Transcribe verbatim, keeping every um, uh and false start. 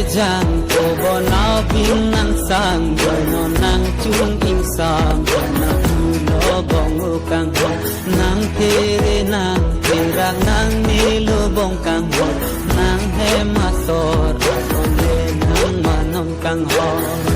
Jang ko bonau bin nang sang, bono nang chung ingsam, nang ulo bong ukang ho, nang phere nang perak nang nelo bong kang ho, nang hem asor, akon le nang manom kang ho.